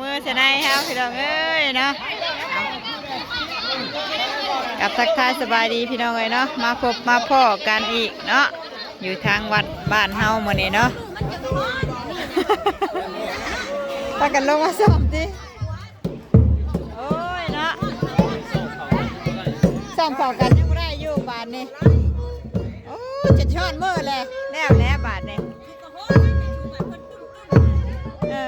ມື້ຊະໄນເຮົາພີ່ນ້ອງເອີຍເນາະ ກັບທັກທາຍສະບາຍດີພີ່ນ້ອງເອີຍເນາະ ມາພົບມາພໍ້ກັນອີກເນາະ ຢູ່ທາງວັດບ້ານເຮົາມື້ນີ້ເນາະ ພາກັນລົງມາຊ້ອມຕິ ໂອ້ຍເນາະ ຊ້ອມເຂົ້າກັນຍັງບໍ່ໄດ້ຢູ່ບາດນີ້ ໂອ້ຍ ຈະຮອດມື້ແລ້ວ ແລ້ວແຫຼະບາດນີ້ ເອີ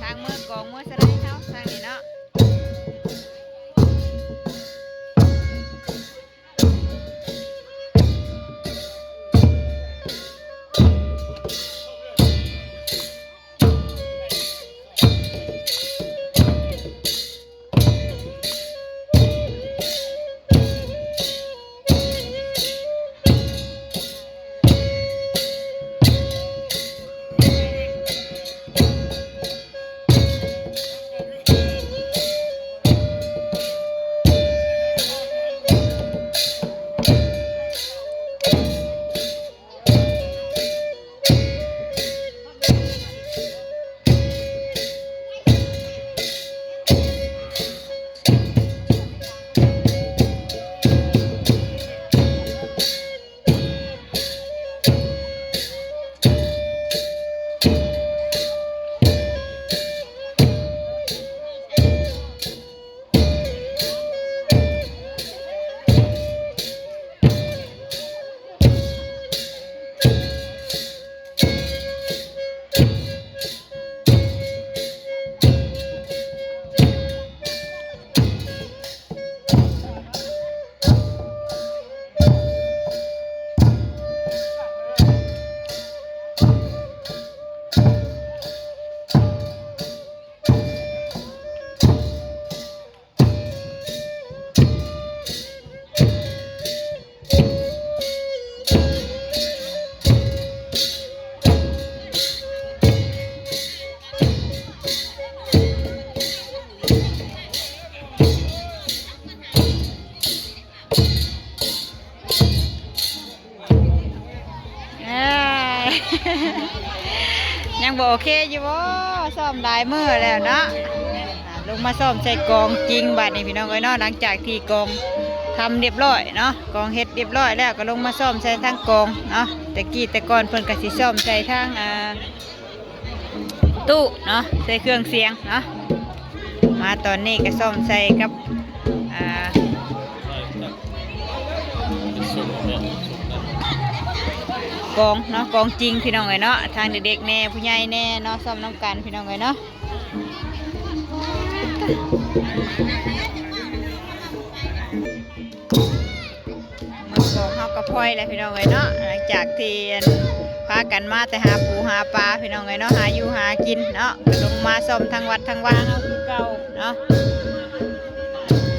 ທາງເມືອງກອງເມືອງສະໄລເຮົາທາງນີ້ເນາະ. ເອີ ຍັງບໍ່ໂອເຄຢູ່ບໍ່? ຊ້ອມຫຼາຍມື້ແລ້ວເນາະ ອ່າ ລົງມາຊ້ອມໃສ່ກອງຈິງບາດນີ້ພີ່ນ້ອງເອີຍເນາະ ຫຼັງຈາກທີ່ກອງທຳຮຽບຮ້ອຍເນາະ ກອງເຮັດຮຽບຮ້ອຍແລ້ວ ກໍລົງມາຊ້ອມໃສ່ທາງກອງເນາະ ແຕ່ກີ້ແຕ່ກ່ອນເພິ່ນກໍຊິຊ້ອມໃສ່ທາງ ອ່າ ຕູ້ເນາະ ໃສ່ເຄື່ອງສຽງເນາະ ມາຕອນນີ້ກໍຊ້ອມໃສ່ກັບ ອ່າ ກອງເນາະ ກອງຈິງພີ່ນ້ອງເອີຍເນາະ ທາງເດັກໆແດ່ ຜູ້ໃຫຍ່ແດ່ເນາະ ຊ້ອມນຳກັນພີ່ນ້ອງເອີຍເນາະ. ມື້ສອງເຮົາກໍພອຍແລ້ວພີ່ນ້ອງເອີຍເນາະ ຫຼັງຈາກທີ່ ອັນ ພາກັນມາແຕ່ຫາປູຫາປາພີ່ນ້ອງເອີຍເນາະ ຫາຢູ່ຫາກິນເນາະ ກໍລົງມາຊ້ອມທາງວັດທາງວາເຮົາຄືເກົ່າເນາະ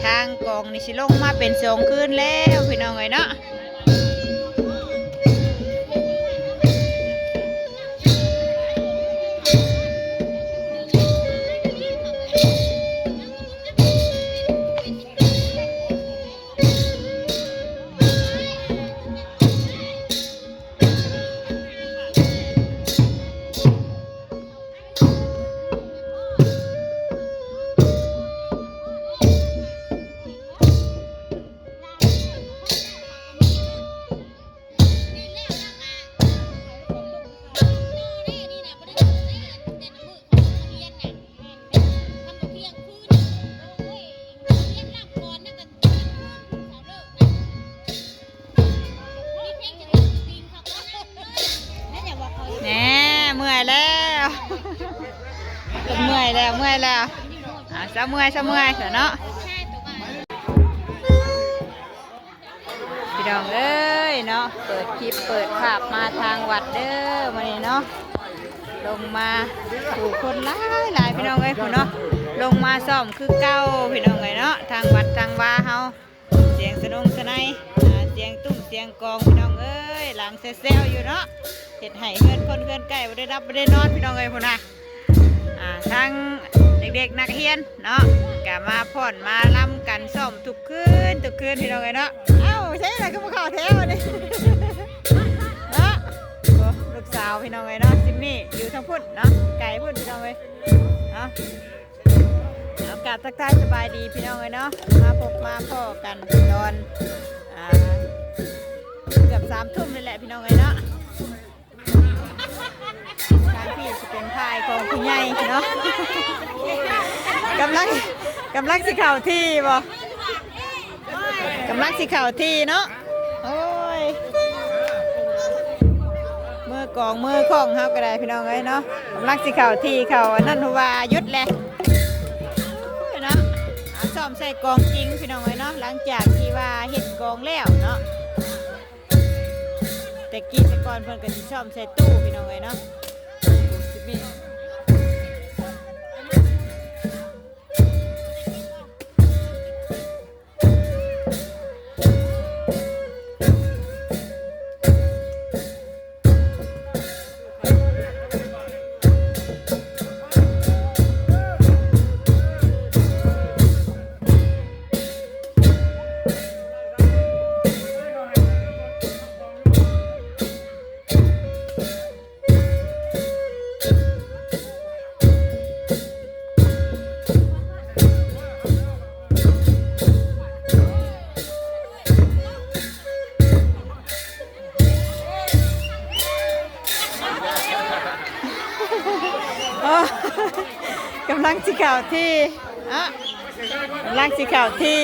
ທາງກອງນີ້ຊິລົງມາເປັນສອງຄືນແລ້ວພີ່ນ້ອງເອີຍເນາະ. ແນ່ ເມື່ອຍແລ້ວ ເມື່ອຍແລ້ວ ເມື່ອຍແລ້ວ ອ່າ ຊະເມື່ອຍ ຊະເມື່ອຍຊະເນາະ. ພີ່ນ້ອງເອີຍເນາະ ເປີດຄລິບເປີດພາບມາທາງວັດເດີມື້ນີ້ເນາະ ລົງມາ ຜູ້ຄົນຫຼາຍໆ ພີ່ນ້ອງເອີຍ ພຸ້ນເນາະ ລົງມາຊ້ອມຄືເກົ່າ ພີ່ນ້ອງເອີຍເນາະ ທາງວັດທາງວາເຮົາ ສຽງສະນົງສະໄນ ອ່າ ສຽງຕຸ້ມສຽງກອງ ພີ່ນ້ອງເອີຍ ຫຼັງແຊວໆຢູ່ເນາະ ເຮັດໃຫ້ເຮືອນຄົນເຮືອນໄກ່ບໍ່ໄດ້ຫຼັບບໍ່ໄດ້ນອນ ພີ່ນ້ອງເອີຍ ພຸ້ນນະ. ອ່າ ທັງເດັກໆນັກຮຽນເນາະ ກະມາຟ້ອນມາລຳກັນຊ້ອມທຸກຄືນ ທຸກຄືນ ພີ່ນ້ອງເອີຍເນາະ. ເອົ້າ ໃສລະຄືບໍ່ເຂົ້າແຖວນີ້ເນາະ. ເອົາ ພີ່ນ້ອງເອີຍເນາະ ຈິມມີ້ຢູ່ທາງພຸ້ນເນາະ ໄກພຸ້ນ ພີ່ນ້ອງເອີຍເນາະ. ເອົາ ກາບທັກທາຍສະບາຍດີ ພີ່ນ້ອງເອີຍເນາະ ມາພົບມາພໍ້ກັນຕອນ ອ່າ ເກືອບສາມທຸ່ມນີ້ແຫຼະ ພີ່ນ້ອງເອີຍເນາະ. ທາງພີ້ຊິເປັນພາຍຂອງຜູ້ໃຫຍ່ເນາະ ກຳລັງ ກຳລັງຊິເຂົ້າທີ່ບໍ່? ກຳລັງຊິເຂົ້າທີ່ເນາະ. ໂອ້ຍ ມືກອງມືຂອງເຮົາກໍໄດ້ ພີ່ນ້ອງເອີຍເນາະ ກຳລັງຊິເຂົ້າທີ່ເຂົ້າອັນນັ້ນ ເພາະວ່າຢຸດແຫຼະເນາະ. ເອົາ ຊ້ອມໃສ່ກອງຈິງ ພີ່ນ້ອງເອີຍເນາະ ຫຼັງຈາກທີ່ວ່າເຮັດກອງແລ້ວເນາະ. ແຕ່ກີ້ແຕ່ກ່ອນເພິ່ນກໍຊິຊ້ອມໃສ່ຕູ້ ພີ່ນ້ອງເອີຍເນາະ. ໂອ້ ກຳລັງຊິເຂົ້າທີ່ ເນາະ ກຳລັງຊິເຂົ້າທີ່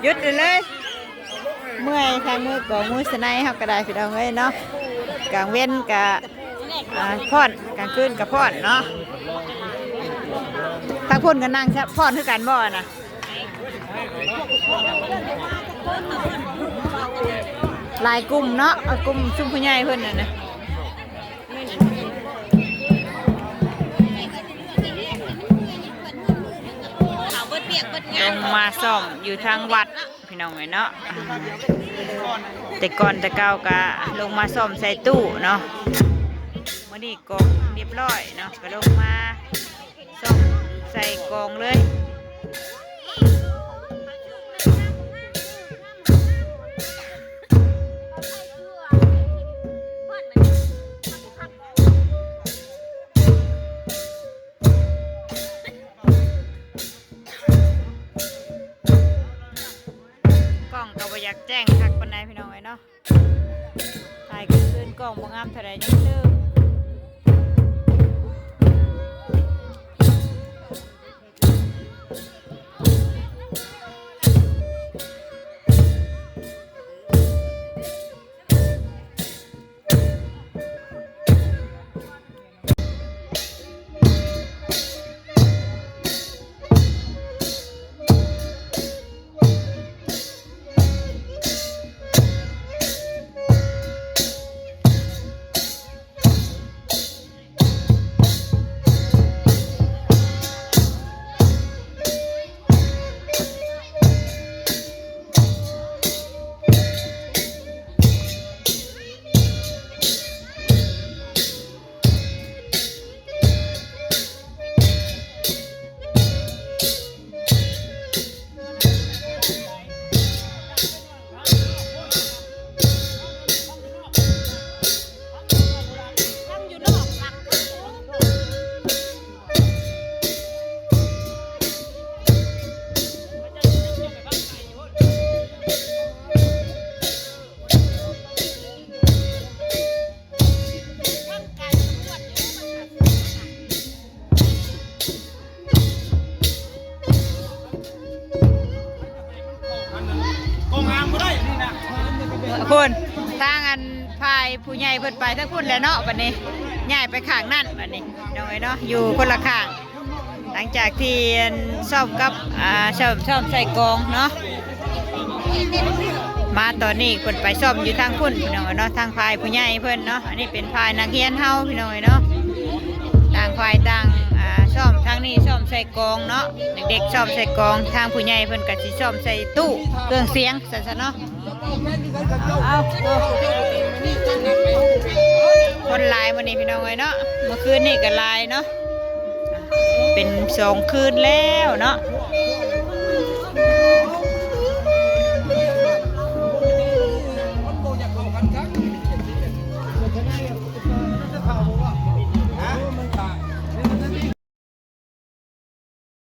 ຢຸດໄດ້ເລີຍ. ເມື່ອຍ ທາງມືກອງມືສະໄນເຮົາກໍໄດ້ ພີ່ນ້ອງເອີຍເນາະ. ກາງເວັນກະ ອ່າ ຟ້ອນ ກາງຄືນກະຟ້ອນເນາະ. ທາງພຸ້ນກໍນັ່ງຟ້ອນຄືກັນບໍ່ນະ? ຫຼາຍກຸ່ມເນາະ ເອົາກຸ່ມຊຸມຜູ້ໃຫຍ່ເພິ່ນນັ້ນນະ. ລົງມາຊ້ອມຢູ່ທາງວັດ ພີ່ນ້ອງເອີຍເນາະ. ແຕ່ກ່ອນແຕ່ເກົ່າກະລົງມາຊ້ອມໃສ່ຕູ້ເນາະ. ມື້ນີ້ກອງຮຽບຮ້ອຍເນາະ ກະລົງມາຊ້ອມໃສ່ກອງເລີຍ. ກ້ອງກໍບໍ່ຢາກແຈ້ງຄັກປານໃດ ພີ່ນ້ອງເອີຍເນາະ. ຖ່າຍກາງຄືນກ້ອງບໍ່ງາມເທົ່າໃດ ຍັງຕື່ມ. ພຸ້ນ ທາງອັນ ພາຍຜູ້ໃຫຍ່ເພິ່ນໄປທາງພຸ້ນແລ້ວເນາະ ບັດນີ້ ຍ້າຍໄປຂ້າງນັ້ນ ບັດນີ້ ນ້ອງເອີຍເນາະ ຢູ່ຄົນລະຂ້າງ. ຫຼັງຈາກທີ່ ອັນ ຊ້ອມກັບ ອ່າ ຊ້ອມ ຊ້ອມໃສ່ກອງເນາະ ມາຕອນນີ້ເພິ່ນໄປຊ້ອມຢູ່ທາງພຸ້ນ ພີ່ນ້ອງເນາະ ທາງພາຍຜູ້ໃຫຍ່ເພິ່ນເນາະ. ອັນນີ້ເປັນພາຍນັກຮຽນເຮົາ ພີ່ນ້ອງເນາະ ຕ່າງພາຍຕ່າງ ອ່າ ຊ້ອມ ທາງນີ້ຊ້ອມໃສ່ກອງເນາະ ເດັກໆຊ້ອມໃສ່ກອງ ທາງຜູ້ໃຫຍ່ເພິ່ນກໍຊິຊ້ອມໃສ່ຕູ້ເຄື່ອງສຽງ ຊັ້ນຊະເນາະ. ເອົາ ຄົນຫຼາຍມື້ນີ້ ພີ່ນ້ອງເອີຍເນາະ ເມື່ອຄືນນີ້ກໍຫຼາຍເນາະ ເປັນສອງຄືນແລ້ວເນາະ.